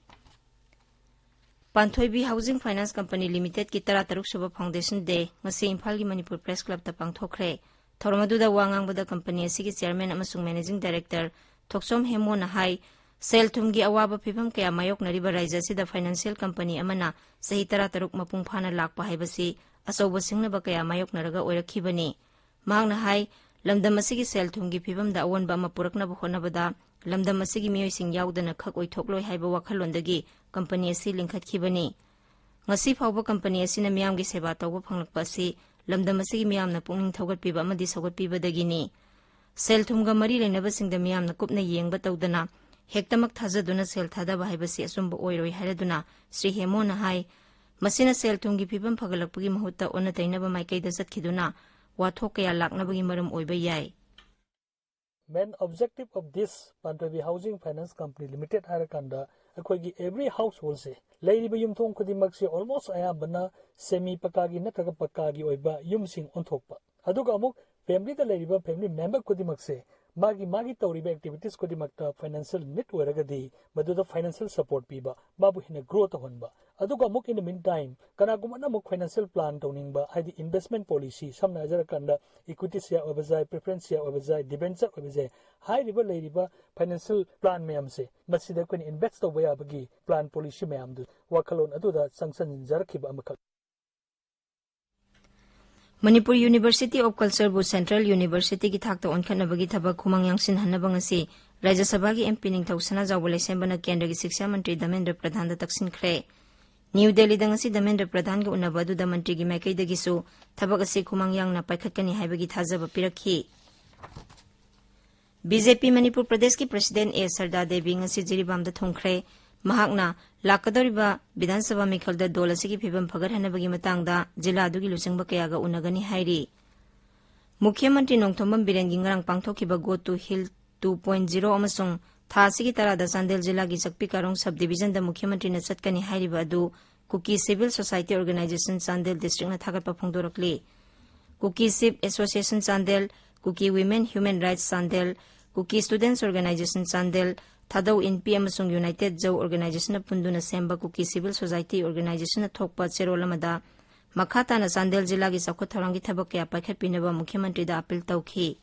ꯄꯥꯟꯊꯣꯏꯕꯤ ꯍꯥꯎꯁꯤꯡ ꯐꯥꯏꯅꯥꯟꯁ ꯀꯝꯄꯅꯤ ꯂꯤꯃꯤꯇꯦꯗꯀꯤ ꯇꯔꯥꯇꯔꯨꯛ ꯁꯨꯕ ꯐꯥꯎꯟꯗꯦꯁꯟ ꯗꯦ ꯉꯁꯤ ꯏꯝꯐꯥꯜꯒꯤ ꯃꯅꯤꯄꯨꯔ ꯄ꯭ꯔꯦꯁ ꯀ꯭ꯂꯕꯇ ꯄꯥꯡꯊꯣꯛꯈ꯭ꯔꯦ꯫ ꯊꯧꯔꯝ ꯑꯗꯨꯗ ꯋꯥ ꯉꯥꯡꯕꯗ ꯀꯝꯄꯅꯤ ꯑꯁꯤꯒꯤ ꯆꯤꯌꯔꯃꯦꯟ ꯑꯃꯁꯨꯡ ꯃꯦꯅꯦꯖꯤꯡ ꯗꯥꯏꯔꯦꯛꯇꯔ ꯊꯣꯛꯆꯣꯝ ꯍꯦꯃꯣꯅ ꯍꯥꯏ, ꯁꯦꯜ ꯊꯨꯝꯒꯤ ꯑꯋꯥꯕ ꯐꯤꯕꯝ ꯀꯌꯥ ꯃꯥꯌꯣꯛꯅꯔꯤꯕ ꯔꯥꯏꯖ ꯑꯁꯤꯗ ꯐꯥꯏꯅꯥꯟꯁꯤꯌꯦꯜ ꯀꯝꯄꯅꯤ ꯑꯃꯅ ꯆꯍꯤ ꯇꯔꯥꯇꯔꯨꯛ ꯃꯄꯨꯡ ꯐꯥꯅ ꯂꯥꯛꯄ ꯍꯥꯏꯕꯁꯤ ꯑꯆꯧꯕ ꯁꯤꯡꯅꯕ ꯀꯌꯥ ꯃꯥꯌꯣꯛꯅꯔꯒ ꯑꯣꯏꯔꯛꯈꯤꯕꯅꯤ꯫ ꯃꯍꯥꯛꯅ ꯍꯥꯏ, ꯂꯝꯗꯝ ꯑꯁꯤꯒꯤ ꯁꯦꯜ ꯊꯨꯝꯒꯤ ꯐꯤꯕꯝꯗ ꯑꯑꯣꯟꯕ ꯑꯃ ꯄꯨꯔꯛꯅꯕ ꯍꯣꯠꯅꯕꯗ ꯂꯝꯗꯝ ꯑꯁꯤꯒꯤ ꯃꯤꯑꯣꯏꯁꯤꯡ ꯌꯥꯎꯗꯅ ꯈꯛ ꯑꯣꯏꯊꯣꯛꯂꯣꯏ ꯍꯥꯏꯕ ꯋꯥꯈꯜꯂꯣꯟꯗꯒꯤ ꯀꯝꯄꯅꯤ ꯑꯁꯤ ꯂꯤꯡꯈꯠꯈꯤꯕꯅꯤ꯫ ꯉꯁꯤ ꯐꯥꯎꯕ ꯀꯝꯄꯅꯤ ꯑꯁꯤꯅ ꯃꯤꯌꯥꯝꯒꯤ ꯁꯦꯕꯥ ꯇꯧꯕ ꯐꯪꯂꯛꯄ ꯑꯁꯤ ꯂꯝꯗꯝ ꯑꯁꯤꯒꯤ ꯃꯤꯌꯥꯝꯅ ꯄꯨꯛꯅꯤꯡ ꯊꯧꯒꯠꯄꯤꯕ ꯑꯃꯗꯤ ꯁꯧꯒꯠꯄꯤꯕꯗꯒꯤꯅꯤ꯫ ꯁꯦꯜ ꯊꯨꯝꯒ ꯃꯔꯤ ꯂꯩꯅꯕꯁꯤꯡꯗ ꯃꯤꯌꯥꯝꯅ ꯀꯨꯞꯅ ꯌꯦꯡꯕ ꯇꯧꯗꯅ ꯍꯦꯛꯇꯃꯛ ꯊꯥꯖꯗꯨꯅ ꯁꯦꯜ ꯊꯥꯗꯕ ꯍꯥꯏꯕꯁꯤ ꯑꯆꯨꯝꯕ ꯑꯣꯏꯔꯣꯏ ꯍꯥꯏꯔꯗꯨꯅ ꯁ꯭ꯔꯤ ꯍꯦꯃꯣꯅ ꯍꯥꯏ, ꯃꯁꯤꯅ ꯁꯦꯜ ꯊꯨꯝꯒꯤ ꯐꯤꯕꯝ ꯐꯒꯠꯂꯛꯄꯒꯤ ꯃꯍꯨꯠꯇ ꯑꯣꯟꯅ ꯇꯩꯅꯕ ꯃꯥꯏꯀꯩꯗ ꯆꯠꯈꯤꯗꯨꯅ ꯋꯥꯊꯣꯛ ꯀꯌꯥ ꯂꯥꯛꯅꯕꯒꯤ ꯃꯔꯝ ꯑꯣꯏꯕ ꯌꯥꯏ꯫ Main objective of this Panthoibi housing finance company limited ꯍꯥꯏꯔꯀꯥꯟꯗ ꯑꯩꯈꯣꯏꯒꯤ every household ꯁꯦ, ꯂꯩꯔꯤꯕ ꯌꯨꯝꯊꯣꯡ ꯈꯨꯗꯤꯡꯃꯛꯁꯦ almost ꯑꯌꯥꯝꯕꯅ ꯁꯦꯃꯤ ꯄꯀꯥꯒꯤ ꯅꯠꯇ꯭ꯔꯒ ꯄꯀꯥꯒꯤ ꯑꯣꯏꯕ ꯌꯨꯝꯁꯤꯡ ꯑꯣꯟꯊꯣꯛꯄ, ꯑꯗꯨꯒ ꯑꯃꯨꯛ family ꯗ ꯂꯩꯔꯤꯕ family member ꯈꯨꯗꯤꯡꯃꯛꯁꯦ ꯃꯥꯒꯤ ꯃꯥꯒꯤ ꯇꯧꯔꯤꯕ ꯑꯦꯛꯇꯤꯚꯤꯇꯤꯁ ꯈꯨꯗꯤꯡꯃꯛꯇ ꯐꯥꯏꯅꯥꯟꯁꯤꯌꯦꯜ ꯅꯤꯗ ꯑꯣꯏꯔꯒꯗꯤ ꯃꯗꯨꯗ ꯐꯥꯏꯅꯥꯟꯁꯤꯌꯦꯜ ꯁꯄꯣꯔꯠ ꯄꯤꯕ, ꯃꯥꯕꯨ ꯍꯦꯟꯅ ꯒ꯭ꯔꯣ ꯇꯧꯍꯟꯕ꯫ ꯑꯗꯨꯒ ꯑꯃꯨꯛ in the meantime ꯀꯅꯥꯒꯨꯝꯕꯅ ꯑꯃꯨꯛ ꯐꯥꯏꯅꯥꯟꯁꯤꯌꯦꯜ ꯄ꯭ꯂꯥꯟ ꯇꯧꯅꯤꯡꯕ, ꯍꯥꯏꯗꯤ ꯏꯟꯚꯦꯁꯃꯦꯟ ꯄꯣꯂꯤꯁꯤ, ꯁꯝꯅ ꯍꯥꯏꯖꯔꯀꯥꯟꯗ ꯏꯀ꯭ꯋꯤꯇꯤ ꯁꯤꯌꯥꯔ ꯑꯣꯏꯕ ꯌꯥꯏ, ꯄ꯭ꯔꯤꯐꯔꯦꯟꯁ ꯁꯤꯌꯥꯔ ꯑꯣꯏꯕ ꯌꯥꯏ, ꯗꯤꯕꯦꯟꯆꯔ ꯑꯣꯏꯕ ꯌꯥꯏ, ꯍꯥꯏꯔꯤꯕ ꯂꯩꯔꯤꯕ ꯐꯥꯏꯅꯥꯟꯁꯤꯌꯦꯜ ꯄ꯭ꯂꯥꯟ ꯃꯌꯥꯝꯁꯦ ꯃꯁꯤꯗ ꯑꯩꯈꯣꯏꯅ ꯏꯟꯚꯦꯁ ꯇꯧꯕ ꯌꯥꯕꯒꯤ ꯄ꯭ꯂꯥꯟ ꯄꯣꯂꯤꯁꯤ ꯃꯌꯥꯝꯗꯨ ꯋꯥꯈꯜꯂꯣꯟ ꯑꯗꯨꯗ ꯆꯪꯁꯤꯟꯖꯔꯛꯈꯤꯕ ꯑꯃꯈꯛ꯫ ꯃꯅꯤꯄꯨꯔ ꯌꯨꯅꯤꯚꯔꯁꯤꯇꯤ ꯑꯣꯐ ꯀꯜꯆꯔꯕꯨ ꯁꯦꯟꯇ꯭ꯔꯦꯜ ꯌꯨꯅꯤꯚꯔꯁꯤꯇꯤꯒꯤ ꯊꯥꯛꯇ ꯑꯣꯟꯈꯠꯅꯕꯒꯤ ꯊꯕꯛ ꯈꯨꯃꯥꯡ ꯌꯥꯡꯁꯤꯟꯍꯟꯅꯕ ꯉꯁꯤ ꯔꯥꯖ꯭ꯌ ꯁꯚꯥꯒꯤ ꯑꯦꯝ ꯄꯤ ꯅꯤꯡꯊꯧ ꯁꯅꯥꯖꯥꯎꯕ ꯂꯩꯁꯦꯝꯕꯅ ꯀꯦꯟꯗ꯭ꯔꯒꯤ ꯁꯤꯛꯁꯥ ꯃꯟꯇ꯭ꯔꯤ ꯙꯔꯃꯦꯟꯗ꯭ꯔ ꯄ꯭ꯔꯙꯥꯟꯗ ꯇꯛꯁꯤꯟꯈ꯭ꯔꯦ꯫ ꯅ꯭ꯌꯨ ꯗꯦꯜꯂꯤꯗ ꯉꯁꯤ ꯙꯔꯃꯦꯟꯗ꯭ꯔ ꯄ꯭ꯔꯙꯥꯟꯒ ꯎꯅꯕ ꯑꯗꯨꯗ ꯃꯟꯇ꯭ꯔꯤꯒꯤ ꯃꯥꯏꯀꯩꯗꯒꯤꯁꯨ ꯊꯕꯛ ꯑꯁꯤ ꯈꯨꯃꯥꯡ ꯌꯥꯡꯅ ꯄꯥꯏꯈꯠꯀꯅꯤ ꯍꯥꯏꯕꯒꯤ ꯊꯥꯖꯕ ꯄꯤꯔꯛꯈꯤ꯫ ꯕꯤ ꯖꯦ ꯄꯤ ꯃꯅꯤꯄꯨꯔ ꯄ꯭ꯔꯗꯦꯁꯀꯤ ꯄ꯭ꯔꯁꯤꯗꯦꯟ ꯑꯦ ꯁꯔꯗꯥ ꯗꯦꯕꯤ ꯉꯁꯤ ꯖꯤꯔꯤꯕꯥꯝꯗ ꯊꯨꯡꯈ꯭ꯔꯦ꯫ ꯃꯍꯥꯛꯅ ꯂꯥꯛꯀꯗꯧꯔꯤꯕ ꯕꯤꯙꯥꯟ ꯁꯚꯥ ꯃꯤꯈꯜꯗ ꯗꯣꯜ ꯑꯁꯤꯒꯤ ꯐꯤꯕꯝ ꯐꯒꯠꯍꯟꯅꯕꯒꯤ ꯃꯇꯥꯡꯗ ꯖꯤꯂꯥ ꯑꯗꯨꯒꯤ ꯂꯨꯆꯤꯡꯕ ꯀꯌꯥꯒ ꯎꯅꯒꯅꯤ ꯍꯥꯏꯔꯤ꯫ ꯃꯨꯈ꯭ꯌ ꯃꯟꯇ꯭ꯔꯤ ꯅꯣꯡꯊꯣꯝꯕꯝ ꯕꯤꯔꯦꯟꯒꯤ ꯉꯔꯥꯡ ꯄꯥꯡꯊꯣꯛꯈꯤꯕ Go to Hill two point zero ꯑꯃꯁꯨꯡ ꯊꯥ ꯑꯁꯤꯒꯤ ꯇꯔꯥꯗ ꯆꯥꯟꯗꯦꯜ ꯖꯤꯂꯥꯒꯤ ꯆꯛꯄꯤ ꯀꯥꯔꯣꯡ ꯁꯕ ꯗꯤꯕꯤꯖꯟꯗ ꯃꯨꯈ꯭ꯌ ꯃꯟꯇ꯭ꯔꯤꯅ ꯆꯠꯀꯅꯤ ꯍꯥꯏꯔꯤꯕ ꯑꯗꯨ ꯀꯨꯀꯤ ꯁꯤꯚꯤꯜ ꯁꯣꯁꯥꯏꯇꯤ ꯑꯣꯔꯒꯅꯥꯏꯖꯦꯁꯟ ꯆꯥꯟꯗꯦꯜ ꯗꯤꯁꯇ꯭ꯔꯤꯛꯅ ꯊꯥꯒꯠꯄ ꯐꯣꯡꯗꯣꯔꯛꯂꯤ꯫ ꯀꯨꯀꯤ ꯁꯤꯚ ꯑꯦꯁꯣꯁꯤꯌꯦꯁꯟ ꯆꯥꯟꯗꯦꯜ, ꯀꯨꯀꯤ ꯋꯤꯃꯦꯟ ꯍ꯭ꯌꯨꯃꯦꯟ ꯔꯥꯏꯠꯁ ꯆꯥꯟꯗꯦꯜ, ꯀꯨꯀꯤ ꯁ꯭ꯇꯨꯗꯦꯟꯠꯁ ꯑꯣꯔꯒꯅꯥꯏꯖꯦꯁꯟ ꯆꯥꯟꯗꯦꯜ, ꯊꯥꯗꯧ ꯏꯟꯄꯤ ꯑꯃꯁꯨꯡ ꯌꯨꯅꯥꯏꯇꯦꯗ ꯖꯧ ꯑꯣꯔꯒꯅꯥꯏꯖꯦꯁꯟꯅ ꯄꯨꯟꯗꯨꯅ ꯁꯦꯝꯕ ꯀꯨꯀꯤ ꯁꯤꯚꯤꯜ ꯁꯣꯁꯥꯏꯇꯤ ꯑꯣꯔꯒꯅꯥꯏꯖꯦꯁꯟꯅ ꯊꯣꯛꯄ ꯆꯦꯔꯣꯜ ꯑꯃꯗ ꯃꯈꯥ ꯇꯥꯅ ꯆꯥꯟꯗꯦꯜ ꯖꯤꯂꯥꯒꯤ ꯆꯥꯎꯈꯠ ꯊꯧꯔꯥꯡꯒꯤ ꯊꯕꯛ ꯀꯌꯥ ꯄꯥꯏꯈꯠꯄꯤꯅꯕ ꯃꯨꯈ꯭ꯌ ꯃꯟꯇ꯭ꯔꯤꯗ ꯑꯥꯄꯤꯜ ꯇꯧꯈꯤ꯫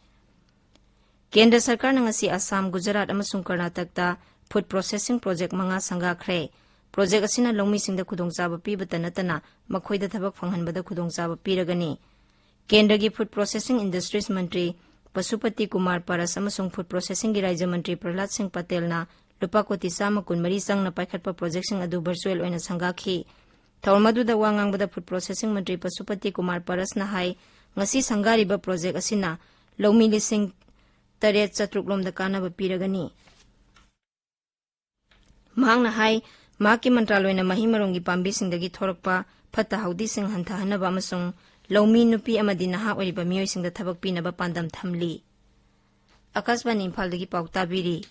ꯀꯦꯟꯗ꯭ꯔ ꯁꯔꯀꯥꯔꯅ ꯉꯁꯤ ꯑꯁꯥꯝ, ꯒꯨꯖꯔꯥꯠ ꯑꯃꯁꯨꯡ ꯀꯔꯅꯥꯇꯛꯇ ꯐꯨꯗ ꯄ꯭ꯔꯣꯁꯦꯁꯤꯡ ꯄ꯭ꯔꯣꯖꯦꯛ ꯃꯉꯥ ꯁꯪꯒꯥꯈ꯭ꯔꯦ꯫ ꯄ꯭ꯔꯣꯖꯦꯛ ꯑꯁꯤꯅ ꯂꯧꯃꯤꯁꯤꯡꯗ ꯈꯨꯗꯣꯡꯆꯥꯕ ꯄꯤꯕꯇ ꯅꯠꯇꯅ ꯃꯈꯣꯏꯗ ꯊꯕꯛ ꯐꯪꯍꯟꯕꯗ ꯈꯨꯗꯣꯡꯆꯥꯕ ꯄꯤꯔꯒꯅꯤ꯫ ꯀꯦꯟꯗ꯭ꯔꯒꯤ ꯐꯨꯗ ꯄ꯭ꯔꯣꯁꯦꯁꯤꯡ ꯏꯟꯗꯁꯇ꯭ꯔꯤꯁ ꯃꯟꯇ꯭ꯔꯤ ꯄꯁꯨꯄꯇꯤ ꯀꯨꯃꯥꯔ ꯄꯥꯔꯁ ꯑꯃꯁꯨꯡ ꯐꯨꯗ ꯄ꯭ꯔꯣꯁꯦꯁꯤꯡꯒꯤ ꯔꯥꯖ꯭ꯌ ꯃꯟꯇ꯭ꯔꯤ ꯄ꯭ꯔꯍꯂꯥꯗ ꯁꯤꯡ ꯄꯇꯦꯜꯅ ꯂꯨꯄꯥ ꯀꯣꯇꯤ ꯆꯥꯝꯃ ꯀꯨꯟꯃꯔꯤ ꯆꯪꯅ ꯄꯥꯏꯈꯠꯄ ꯄ꯭ꯔꯣꯖꯦꯛꯁꯤꯡ ꯑꯗꯨ ꯚꯔꯆꯨꯑꯦꯜ ꯑꯣꯏꯅ ꯁꯪꯒꯥꯈꯤ꯫ ꯊꯧꯔꯝ ꯑꯗꯨꯗ ꯋꯥ ꯉꯥꯡꯕꯗ ꯐꯨꯗ ꯄ꯭ꯔꯣꯁꯦꯁꯤꯡ ꯃꯟꯇ꯭ꯔꯤ ꯄꯁꯨꯄꯇꯤ ꯀꯨꯃꯥꯔ ꯄꯥꯔꯁꯅ ꯍꯥꯏ, ꯉꯁꯤ ꯁꯪꯒꯥꯔꯤꯕ ꯄ꯭ꯔꯣꯖꯦꯛ ꯑꯁꯤꯅ ꯂꯧꯃꯤ ꯂꯤꯁꯤꯡ ꯇꯔꯦꯠ ꯆꯥꯇ꯭ꯔꯨꯛ ꯂꯣꯝꯗ ꯀꯥꯟꯅꯕ ꯄꯤꯔꯒꯅꯤ꯫ ꯃꯍꯥꯛꯅ ꯍꯥꯏ, ꯃꯍꯥꯛꯀꯤ ꯃꯟꯇ꯭ꯔꯥꯂꯣꯏꯅ ꯃꯍꯩ ꯃꯔꯣꯡꯒꯤ ꯄꯥꯝꯕꯤꯁꯤꯡꯗꯒꯤ ꯊꯣꯔꯛꯄ ꯐꯠꯇ ꯍꯥꯎꯗꯤꯁꯤꯡ ꯍꯟꯊꯍꯟꯅꯕ ꯑꯃꯁꯨꯡ ꯂꯧꯃꯤ ꯅꯨꯄꯤ ꯑꯃꯗꯤ ꯅꯍꯥ ꯑꯣꯏꯔꯤꯕ ꯃꯤꯑꯣꯏꯁꯤꯡꯗ ꯊꯕꯛ ꯄꯤꯅꯕ ꯄꯥꯟꯗꯝ ꯊꯝꯂꯤ꯫ ꯑꯀꯥꯁꯕꯥꯅꯤ ꯏꯝꯐꯥꯜꯗꯒꯤ ꯄꯥꯎ ꯇꯥꯕꯤꯔꯤ꯫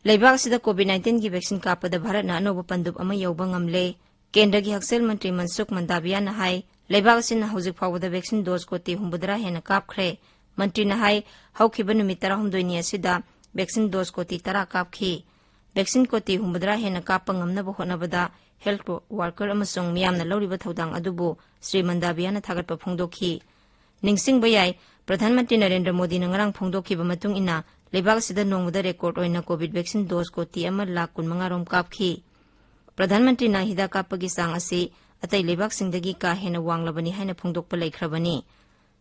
ꯂꯩꯕꯥꯛ ꯑꯁꯤꯗ ꯀꯣꯚꯤꯗ ꯅꯥꯏꯟꯇꯤꯟꯒꯤ ꯚꯦꯛꯁꯤꯟ ꯀꯥꯞꯄꯗ ꯚꯥꯔꯠꯅ ꯑꯅꯧꯕ ꯄꯟꯗꯨꯞ ꯑꯃ ꯌꯧꯕ ꯉꯝꯂꯦ꯫ ꯀꯦꯟꯗ꯭ꯔꯒꯤ ꯍꯛꯁꯦꯜ ꯃꯟꯇ꯭ꯔꯤ ꯃꯟꯁꯨꯈ ꯃꯟꯗꯥꯕꯤꯌꯥꯅ ꯍꯥꯏ, ꯂꯩꯕꯥꯛ ꯑꯁꯤꯅ ꯍꯧꯖꯤꯛ ꯐꯥꯎꯕꯗ ꯚꯦꯛꯁꯤꯟ ꯗꯣꯁ ꯀꯣꯇꯤ ꯍꯨꯝꯐꯨꯇꯔꯥ ꯍꯦꯟꯅ ꯀꯥꯞꯈ꯭ꯔꯦ꯫ ꯃꯟꯇ꯭ꯔꯤꯅ ꯍꯥꯏ, ꯍꯧꯈꯤꯕ ꯅꯨꯃꯤꯠ ꯇꯔꯥꯍꯨꯝꯗꯣꯏꯅꯤ ꯑꯁꯤꯗ vaccine dose ꯀꯣꯇꯤ ꯇꯔꯥ ꯀꯥꯞꯈꯤ꯫ Vaccine ꯀꯣꯇꯤ ꯍꯨꯝꯐꯨꯇꯔꯥ ꯍꯦꯟꯅ ꯀꯥꯞꯄ ꯉꯝꯅꯕ ꯍꯣꯠꯅꯕꯗ health worker ꯑꯃꯁꯨꯡ ꯃꯤꯌꯥꯝꯅ ꯂꯧꯔꯤꯕ ꯊꯧꯗꯥꯡ ꯑꯗꯨꯕꯨ ꯁ꯭ꯔꯤ ꯃꯟꯗꯥꯕꯤꯌꯥꯅ ꯊꯥꯒꯠꯄ ꯐꯣꯡꯗꯣꯛꯈꯤ꯫ ꯅꯤꯡꯁꯤꯡꯕ ꯌꯥꯏ, ꯄ꯭ꯔꯙꯥꯟ ꯃꯟꯇ꯭ꯔꯤ ꯅꯔꯦꯟꯗ꯭ꯔ ꯃꯣꯗꯤꯅ ꯉꯔꯥꯡ ꯐꯣꯡꯗꯣꯛꯈꯤꯕ ꯃꯇꯨꯡ ꯏꯟꯅ, ꯂꯩꯕꯥꯛ ꯑꯁꯤꯗ ꯅꯣꯡꯃꯗ record ꯑꯣꯏꯅ COVID vaccine dose ꯀꯣꯇꯤ ꯑꯃ ꯂꯥꯈ ꯀꯨꯟꯃꯉꯥ ꯔꯣꯝ ꯀꯥꯞꯈꯤ꯫ ꯄ꯭ꯔꯙꯥꯟ ꯃꯟꯇ꯭ꯔꯤꯅ ꯍꯤꯗꯥꯛ ꯀꯥꯞꯄꯒꯤ ꯆꯥꯡ ꯑꯁꯤ ꯑꯇꯩ ꯂꯩꯕꯥꯛꯁꯤꯡꯗꯒꯤ ꯀꯥ ꯍꯦꯟꯅ ꯋꯥꯡꯂꯕꯅꯤ ꯍꯥꯏꯅ ꯐꯣꯡꯗꯣꯛꯄ ꯂꯩꯈ꯭ꯔꯕꯅꯤ꯫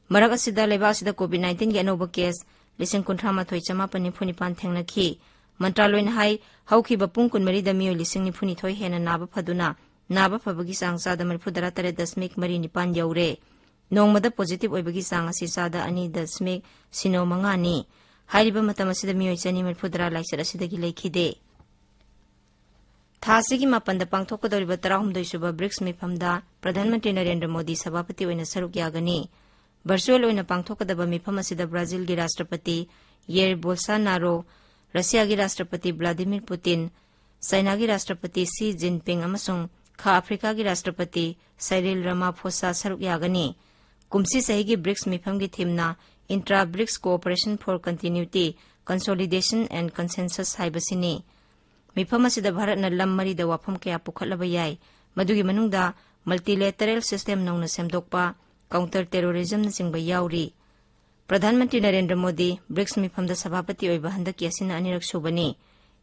ꯃꯔꯛ ꯑꯁꯤꯗ, ꯂꯩꯕꯥꯛ ꯑꯁꯤꯗ COVID nineteenꯒꯤ ꯑꯅꯧꯕ case ꯂꯤꯁꯤꯡ ꯀꯨꯟꯊ꯭ꯔꯥ ꯃꯥꯊꯣꯏ ꯆꯃꯥꯄꯟ ꯅꯤꯐꯨ ꯅꯤꯄꯥꯟ ꯊꯦꯡꯅꯈꯤ꯫ ꯃꯟꯇ꯭ꯔꯥꯂꯣꯏꯅ ꯍꯥꯏ, ꯍꯧꯈꯤꯕ ꯄꯨꯡ ꯀꯨꯟꯃꯔꯤꯗ ꯃꯤꯑꯣꯏ ꯂꯤꯁꯤꯡ ꯅꯤꯐꯨ ꯅꯤꯊꯣꯏ ꯍꯦꯟꯅ ꯅꯥꯕ ꯐꯗꯨꯅ, ꯅꯥꯕ ꯐꯕꯒꯤ ꯆꯥꯡ ꯆꯥꯗ ꯃꯔꯤꯐꯨꯇꯔꯥ ꯇꯔꯦꯠ ꯗꯁꯃꯤꯛ ꯃꯔꯤ ꯅꯤꯄꯥꯟ ꯌꯧꯔꯦ꯫ ꯅꯣꯡꯃꯗ positive ꯑꯣꯏꯕꯒꯤ ꯆꯥꯡ ꯑꯁꯤ ꯆꯥꯗ ꯑꯅꯤ ꯗꯁꯃꯤꯛ ꯁꯤꯅꯣ ꯃꯉꯥꯅꯤ꯫ ꯍꯥꯏꯔꯤꯕ ꯃꯇꯝ ꯑꯁꯤꯗ ꯃꯤꯑꯣꯏ ꯆꯅꯤ ꯃꯔꯤꯐꯨꯇꯔꯥ ꯂꯥꯏꯆꯠ ꯑꯁꯤꯗꯒꯤ ꯂꯩꯈꯤꯗꯦ꯫ ꯊꯥ ꯑꯁꯤꯒꯤ ꯃꯥꯄꯟꯗ ꯄꯥꯡꯊꯣꯛꯀꯗꯧꯔꯤꯕ ꯇꯔꯥꯍꯨꯝꯗꯣꯏ ꯁꯨꯕ ꯕ꯭ꯔꯤꯛꯁ ꯃꯤꯐꯝꯗ ꯄ꯭ꯔꯙꯥꯟ ꯃꯟꯇ꯭ꯔꯤ ꯅꯔꯦꯟꯗ꯭ꯔ ꯃꯣꯗꯤ ꯁꯚꯥꯄꯇꯤ ꯑꯣꯏꯅ ꯁꯔꯨꯛ ꯌꯥꯒꯅꯤ꯫ Virtual ꯑꯣꯏꯅ ꯄꯥꯡꯊꯣꯛꯀꯗꯕ ꯃꯤꯐꯝ ꯑꯁꯤꯗ ꯕ꯭ꯔꯥꯖꯤꯜꯒꯤ ꯔꯥꯁꯇ꯭ꯔꯄꯇꯤ ꯌꯦꯔ ꯕꯣꯜꯁꯥꯅꯥꯔꯣ, ꯔꯁꯤꯌꯥꯒꯤ ꯔꯥꯁꯇ꯭ꯔꯄꯇꯤ ꯚ꯭ꯂꯥꯗꯤꯃꯤꯔ ꯄꯨꯇꯤꯟ, ꯆꯥꯏꯅꯥꯒꯤ ꯔꯥꯁꯇ꯭ꯔꯄꯇꯤ ꯁꯤ ꯖꯤꯟꯄꯤꯡ ꯑꯃꯁꯨꯡ ꯈꯥ ꯑꯐ꯭ꯔꯤꯀꯥꯒꯤ ꯔꯥꯁꯇ꯭ꯔꯄꯇꯤ ꯁꯥꯏꯔꯤꯜ ꯔꯥꯃꯥꯐꯣꯁꯥ ꯁꯔꯨꯛ ꯌꯥꯒꯅꯤ꯫ ꯀꯨꯝꯁꯤ ꯆꯍꯤꯒꯤ bricks ꯃꯤꯐꯝꯒꯤ ꯊꯤꯝꯅ Intra-BRICS Cooperation for Continuity, Consolidation and Consensus ꯍꯥꯏꯕꯁꯤꯅꯤ꯫ ꯃꯤꯐꯝ ꯑꯁꯤꯗ ꯚꯥꯔꯠꯅ ꯂꯝ ꯃꯔꯤꯗ ꯋꯥꯐꯝ ꯀꯌꯥ ꯄꯨꯈꯠꯂꯕ ꯌꯥꯏ꯫ ꯃꯗꯨꯒꯤ ꯃꯅꯨꯡꯗ multilateral system ꯅꯧꯅ ꯁꯦꯝꯗꯣꯛꯄ, counter terrorismꯅꯆꯤꯡꯕ ꯌꯥꯎꯔꯤ꯫ ꯄ꯭ꯔꯙꯥꯟ ꯃꯟꯇ꯭ꯔꯤ ꯅꯔꯦꯟꯗ꯭ꯔ ꯃꯣꯗꯤ ꯕ꯭ꯔꯤꯛꯁ ꯃꯤꯐꯝꯗ ꯁꯚꯥꯄꯇꯤ ꯑꯣꯏꯕ ꯍꯟꯗꯛꯀꯤ ꯑꯁꯤꯅ ꯑꯅꯤꯔꯛ ꯁꯨꯕꯅꯤ꯫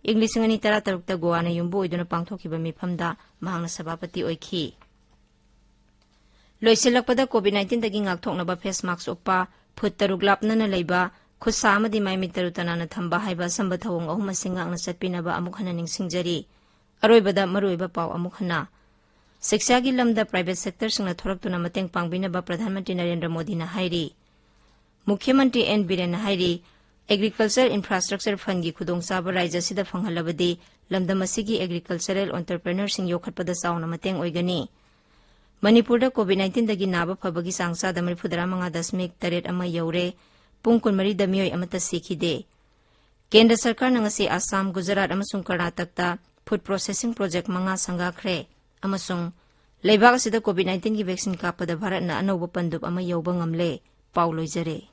ꯏꯪ ꯂꯤꯁꯤꯡ ꯑꯅꯤ ꯇꯔꯥꯇꯔꯨꯛꯇ ꯒꯣꯋꯥꯅ ꯌꯨꯝꯕꯨ ꯑꯣꯏꯗꯨꯅ ꯄꯥꯡꯊꯣꯛꯈꯤꯕ ꯃꯤꯐꯝꯗ ꯃꯍꯥꯛꯅ ꯁꯚꯥꯄꯇꯤ ꯑꯣꯏꯈꯤ꯫ ꯂꯣꯏꯁꯤꯜꯂꯛꯄꯗ, COVID nineteenꯗꯒꯤ ꯉꯥꯛꯊꯣꯛꯅꯕ face mask ꯎꯞꯄ, ꯐꯨꯠ ꯇꯔꯨꯛ ꯂꯥꯞꯅꯅ ꯂꯩꯕ, ꯈꯨꯠ ꯁꯥ ꯑꯃꯗꯤ ꯃꯥꯏ ꯃꯤꯠ ꯇꯔꯨ ꯇꯅꯥꯟꯅ ꯊꯝꯕ ꯍꯥꯏꯕ ꯑꯁꯝꯕ ꯊꯧꯑꯣꯡ ꯑꯍꯨꯝ ꯑꯁꯤ ꯉꯥꯛꯅ ꯆꯠꯄꯤꯅꯕ ꯑꯃꯨꯛ ꯍꯟꯅ ꯅꯤꯡꯁꯤꯡꯖꯔꯤ꯫ ꯑꯔꯣꯏꯕꯗ ꯃꯔꯨꯑꯣꯏꯕ ꯄꯥꯎ ꯑꯃꯨꯛ ꯍꯟꯅ꯫ ꯁꯤꯛꯁꯥꯒꯤ ꯂꯝꯗ private sectorꯁꯤꯡꯅ ꯊꯣꯔꯛꯇꯨꯅ ꯃꯇꯦꯡ ꯄꯥꯡꯕꯤꯅꯕ ꯄ꯭ꯔꯙꯥꯟ ꯃꯟꯇ꯭ꯔꯤ ꯅꯔꯦꯟꯗ꯭ꯔ ꯃꯣꯗꯤꯅ ꯍꯥꯏꯔꯤ꯫ ꯃꯨꯈ꯭ꯌ ꯃꯟꯇ꯭ꯔꯤ ꯑꯦꯟ ꯕꯤꯔꯦꯟꯅ ꯍꯥꯏꯔꯤ, Agriculture Infrastructure Fundꯒꯤ ꯈꯨꯗꯣꯡꯆꯥꯕ ꯔꯥꯖ꯭ꯌ ꯑꯁꯤꯗ ꯐꯪꯍꯜꯂꯕꯗꯤ ꯂꯝꯗꯝ ꯑꯁꯤꯒꯤ agricultural entrepreneurꯁꯤꯡ ꯌꯣꯛꯈꯠꯄꯗ ꯆꯥꯎꯅ ꯃꯇꯦꯡ ꯑꯣꯏꯒꯅꯤ꯫ ꯃꯅꯤꯄꯨꯔꯗ COVID nineteenꯗꯒꯤ ꯅꯥꯕ ꯐꯕꯒꯤ ꯆꯥꯡ ꯆꯥꯗ ꯃꯔꯤꯐꯨꯇꯔꯥ ꯃꯉꯥ ꯗꯁꯃꯤꯛ ꯇꯔꯦꯠ ꯑꯃ ꯌꯧꯔꯦ꯫ ꯄꯨꯡ ꯀꯨꯟꯃꯔꯤꯗ ꯃꯤꯑꯣꯏ ꯑꯃꯠꯇ ꯁꯤꯈꯤꯗꯦ꯫ ꯀꯦꯟꯗ꯭ꯔ ꯁꯔꯀꯥꯔꯅ ꯉꯁꯤ ꯑꯁꯥꯝ, ꯒꯨꯖꯔꯥꯠ ꯑꯃꯁꯨꯡ ꯀꯔꯅꯥꯇꯛꯇ food processing project ꯃꯉꯥ ꯁꯪꯒꯥꯈ꯭ꯔꯦ ꯑꯃꯁꯨꯡ ꯂꯩꯕꯥꯛ ꯑꯁꯤꯗ COVID nineteenꯒꯤ vaccine ꯀꯥꯞꯄꯗ ꯚꯥꯔꯠꯅ ꯑꯅꯧꯕ ꯄꯟꯗꯨꯞ ꯑꯃ ꯌꯧꯕ ꯉꯝꯂꯦ꯫ ꯄꯥꯎ ꯂꯣꯏꯖꯔꯦ꯫